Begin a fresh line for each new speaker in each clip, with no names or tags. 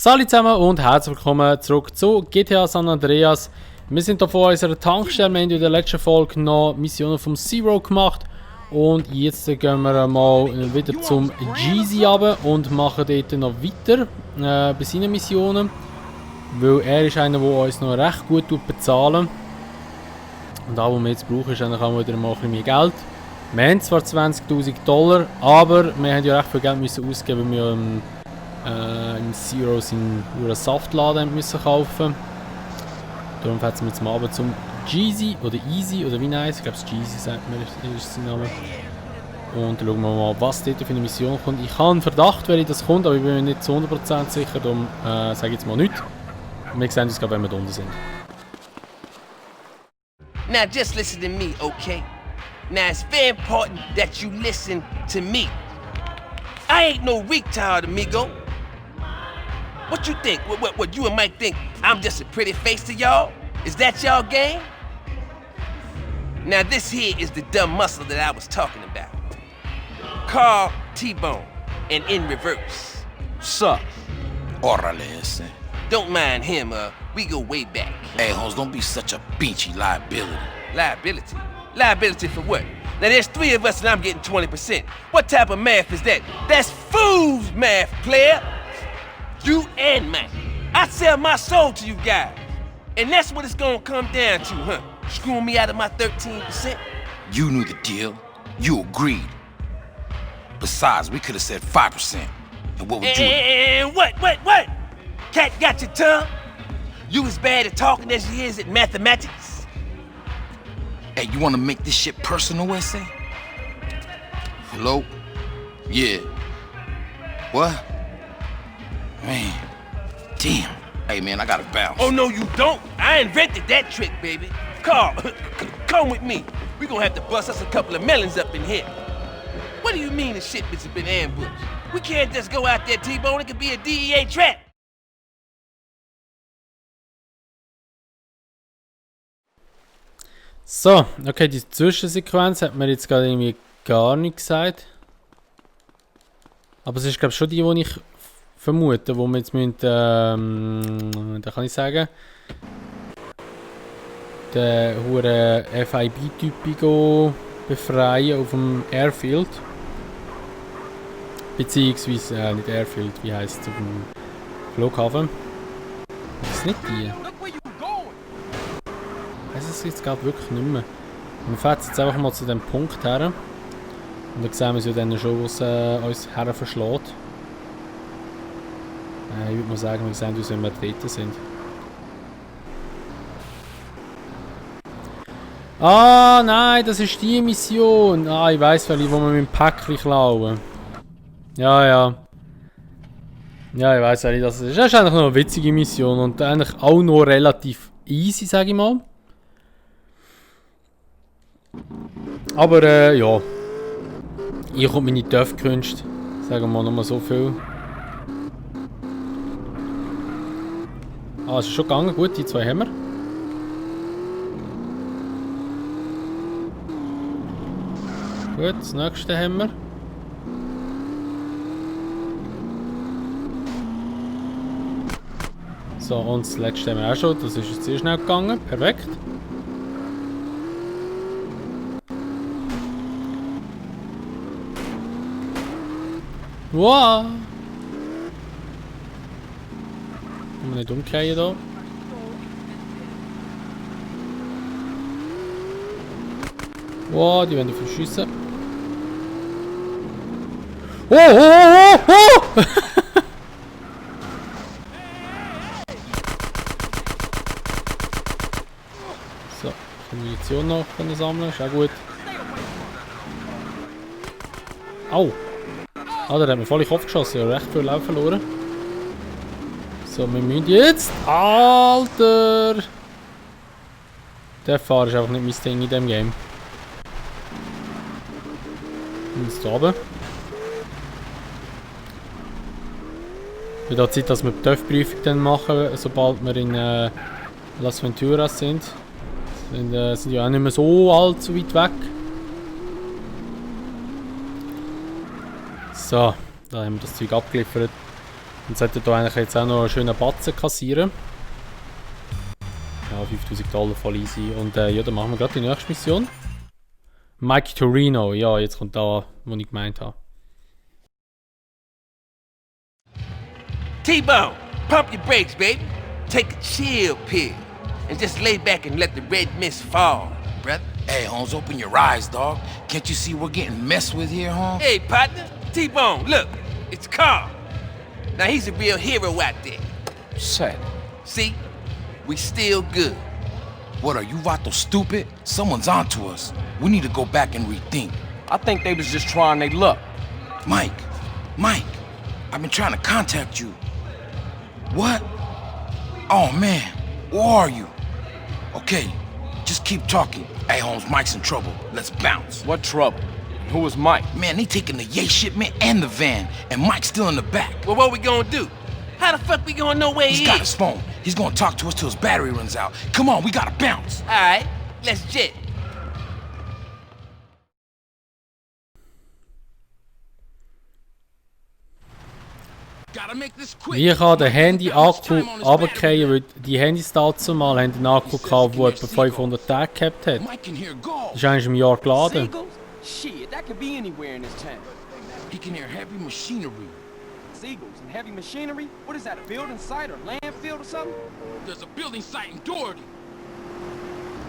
Salut zusammen und herzlich willkommen zurück zu GTA San Andreas. Wir sind hier vor unserer Tankstelle. Wir haben in der letzten Folge noch Missionen vom Zero gemacht. Und jetzt gehen wir mal wieder zum Jeezy runter und machen dort noch weiter bei seinen Missionen. Weil er ist einer, der uns noch recht gut bezahlt. Und all, was wir jetzt brauchen, ist eigentlich auch wieder mal ein bisschen mehr Geld. Wir haben zwar $20.000, aber wir haben ja recht viel Geld müssen ausgeben, weil wir im Zero seinen Saftladen müssen kaufen. Darum fahren wir jetzt mal runter zum Jeezy oder Easy oder wie nice. Ich glaube, es Jeezy sagt man, ist sein Name. Und dann schauen wir mal, was dort für eine Mission kommt. Ich habe einen Verdacht, welche das kommt, aber ich bin mir nicht zu 100% sicher. Darum sage ich jetzt mal nichts. Und wir sehen uns, wenn wir da unten sind.
Now just listen to me, okay? Now it's very important that you listen to me. I ain't no retard, amigo. What you think? What you and Mike think? I'm just a pretty face to y'all? Is that y'all game? Now this here is the dumb muscle that I was talking about. Carl T-Bone, and in reverse.
Sup? Orale ese.
Don't mind him, we go way back.
Hey, Holmes, don't be such a beachy liability.
Liability? Liability for what? Now there's 3 of us and I'm getting 20%. What type of math is that? That's fool's math, player. You and Mike. I sell my soul to you guys. And that's what it's gonna come down to, huh? Screwing me out of my 13%?
You knew the deal. You agreed. Besides, we could have said 5%. And what would you...
And what? Cat got your tongue? You as bad at talking as you is at mathematics?
Hey, you wanna make this shit personal, essay? Hello? Yeah. What? Man. Damn. Hey, man, I gotta bounce.
Oh, no, you don't. I invented that trick, baby. Carl, come with me. We gonna have to bust us a couple of melons up in here. What do you mean the shipments have been ambushed? We can't just go out there, T-Bone. It could be a DEA trap.
So, okay, die Zwischensequenz hat mir jetzt gerade irgendwie gar nicht gesagt. Aber es ist, glaube ich, schon die ich vermute, wo wir jetzt müssen, da kann ich sagen, den hure FIB-Typ befreien auf dem Airfield. Beziehungsweise, nicht Airfield, wie heisst es, auf dem Flughafen. Das ist nicht die. Ich weiß es jetzt gerade wirklich nicht mehr. Wir fahren jetzt einfach mal zu dem Punkt her. Und dann sehen wir es ja dann schon, was uns her verschlägt. Ich würde mal sagen, wir sehen uns, wenn wir dort sind. Ah, nein, das ist die Mission. Ah, ich weiss, wo wir mit dem Päckchen klauen. Ja. Ja, ich weiss, das ist. Das ist eigentlich noch eine witzige Mission und eigentlich auch noch relativ easy, sage ich mal. Aber, ja. Ich komme meine Töpfkünste. Sagen wir mal nur so viel. Ah, es ist schon gegangen. Gut, die 2 haben wir. Gut, das nächste haben wir. So, und das letzte haben wir auch schon. Das ist jetzt sehr schnell gegangen. Perfekt. Wow! Können wir nicht umkehren hier? Wow, die werden dafür schiessen. Oh! So, die Munition noch können sammeln, ist auch gut. Au! Ah, der hat mir voll in den Kopf geschossen, ich habe recht viel Lauf verloren. So, wir müssen jetzt... Alter! Der Fahrer ist einfach nicht mein Ding in diesem Game. Und jetzt hier oben. Wird auch Zeit, dass wir die TÜV-Prüfung dann machen, sobald wir in Las Venturas sind. Sind ja auch nicht mehr so allzu weit weg. So, da haben wir das Zeug abgeliefert. Und sollte hier eigentlich jetzt auch noch einen schönen Batzen kassieren. Ja, $5000 voll easy. Und ja, dann machen wir gerade die nächste Mission. Mike Torino, ja, jetzt kommt da, wo ich gemeint habe.
T-Bone, pump your brakes, baby. Take a chill pill. And just lay back and let the red mist fall, brother.
Hey, Holmes, open your eyes, dog. Can't you see we're getting messed with here, Holmes?
Hey, partner. T-Bone, look. It's Carl. Now, he's a real hero out there.
Sad.
See? We still good.
What, are you Vato stupid? Someone's onto us. We need to go back and rethink.
I think they was just trying their luck.
Mike, I've been trying to contact you. What? Oh, man, where are you? Okay, just keep talking. Hey, Holmes, Mike's in trouble. Let's bounce.
What trouble? Who was Mike?
Man, they taking the Yay shipment and the van, and Mike's still in the back.
Well, what we gonna do? How the fuck we gonna know where
He's
he
got
is?
his phone. He's gonna talk to us till his battery runs out. Come on, we gotta bounce.
All right, let's jet.
Gotta make this quick.
Wie kann der Handy-Akku runterfallen, weil die Handys dazu mal haben einen Akku gehabt, der etwa 500 Tage gehabt hat.
Mike can hear golf.
Das ist eigentlich im Jahr geladen.
Seagulls? Shit, that could be anywhere in this town.
He can hear heavy machinery.
Seagulls and heavy machinery? What is that, a building site or landfill or something?
There's a building site in Doherty.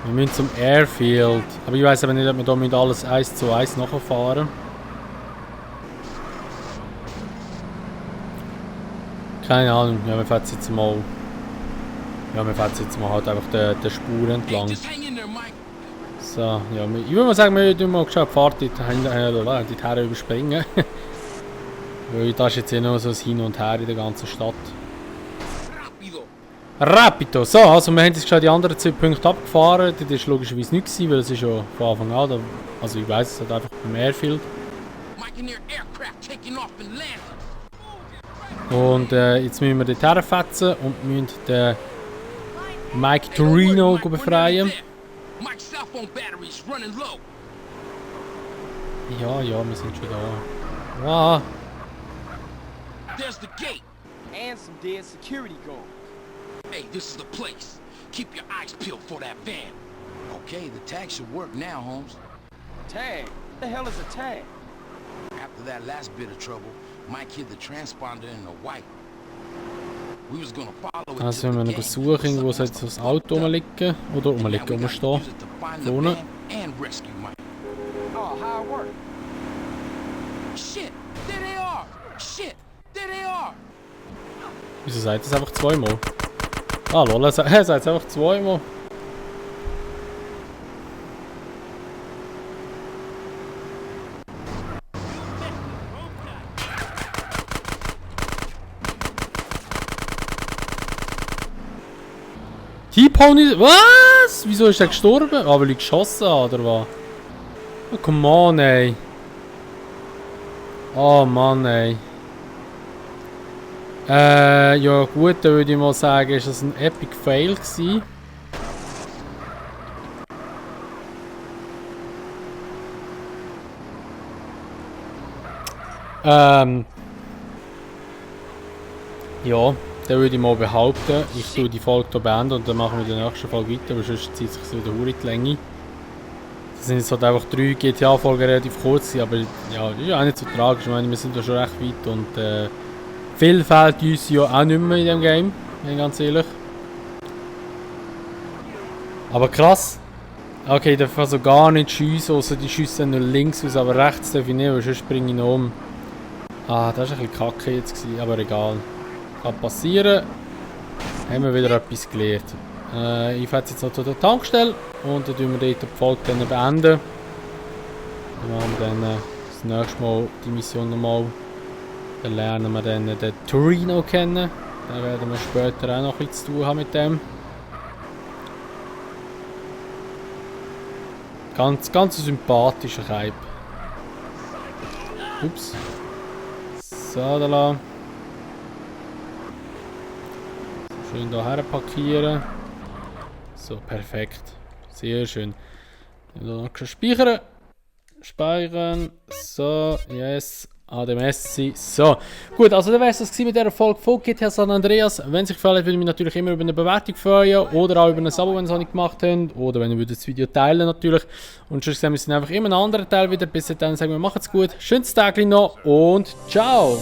Wir müssen zum Airfield. Aber ich weiß aber nicht, ob wir da alles 1:1 nachfahren. Keine Ahnung, ja, wir fahren jetzt mal. Ja, wir fahren jetzt mal halt einfach der Spur
Hey,
entlang.
just hang in there, Mike.
So, ja, ich würde mal sagen, wir tun mal gescheit die Fahrt dorthin überspringen. Weil da ist jetzt eh noch so ein Hin und Her in der ganzen Stadt.
Rapido.
Rapido! So, also wir haben jetzt schon die anderen 2 Punkte abgefahren. Das war logischerweise nicht, weil es ist ja von Anfang an. Also ich weiss, es hat einfach beim Airfield.
Mike can hear aircraft taking off and landing.
Und jetzt müssen wir dort herfetzen und müssen den Mike Torino befreien.
Mike's cell phone battery's running low.
Ja, wir sind schon da. Wow.
There's the gate.
And some dead security guards.
Hey, this is the place. Keep your eyes peeled for that van. Okay, the tag should work now, Holmes.
Tag? What the hell is a tag?
After that last bit of trouble, Mike hid the transponder in the white. We was gonna follow it
Also
to
wenn wir
the
noch
gang.
suchen, irgendwo sollte das Auto rumliegen. Oder rumliegen, rumstehen. Vorne.
And rescue Mike.
Oh, how it work?
Shit, there they are. Shit, there they are.
Wieso sagt es einfach zweimal? Ah, lol, er sagt es einfach zweimal. T-Pony. Was? Wieso ist er gestorben? Ah, weil ich geschossen habe, oder was? Oh, come on, ey. Oh Mann, ey. Ja gut, dann würde ich mal sagen, ist das ein Epic Fail gewesen. Ja, dann würde ich mal behaupten, ich tue die Folge hier beenden und dann machen wir in der nächsten Folge weiter, aber sonst zieht sich wieder in die Länge. Das sind jetzt halt einfach 3 GTA-Folgen relativ kurz, aber ja, das ist ja auch nicht so tragisch. Ich meine, wir sind da schon recht weit und viel fehlt uns ja auch nicht mehr in diesem Game, bin ich ganz ehrlich. Aber krass. Okay, ich darf also gar nicht schiessen, außer die schiessen nur links aus, aber rechts darf ich nicht, weil sonst springe ich noch um. Ah, das war ein bisschen kacke jetzt gewesen, aber egal. Kann passieren. Haben wir wieder etwas gelernt. Ich fahre jetzt noch zu der Tankstelle und dann tun wir dort die Folge dann beenden. Dann machen wir dann das nächste Mal die Mission nochmal. Dann lernen wir dann den Torino kennen. Dann werden wir später auch noch etwas zu tun haben mit dem. Ganz sympathischer Typ. Ups. So, da lang. Schön hierher parkieren. So, perfekt. Sehr schön. Dann noch speichern. Speichern. So, yes. Ade Messi. So, gut, also dann wäre es das mit dieser Folge von GTA San Andreas. Wenn es euch gefallen hat, würde ich mich natürlich immer über eine Bewertung freuen oder auch über ein Abo, wenn ihr es noch nicht gemacht habt. Oder wenn ihr das Video teilen natürlich. Und sonst sehen wir uns einfach immer einen anderen Teil wieder. Bis dann sagen wir, macht's gut, schönes Tag noch und ciao!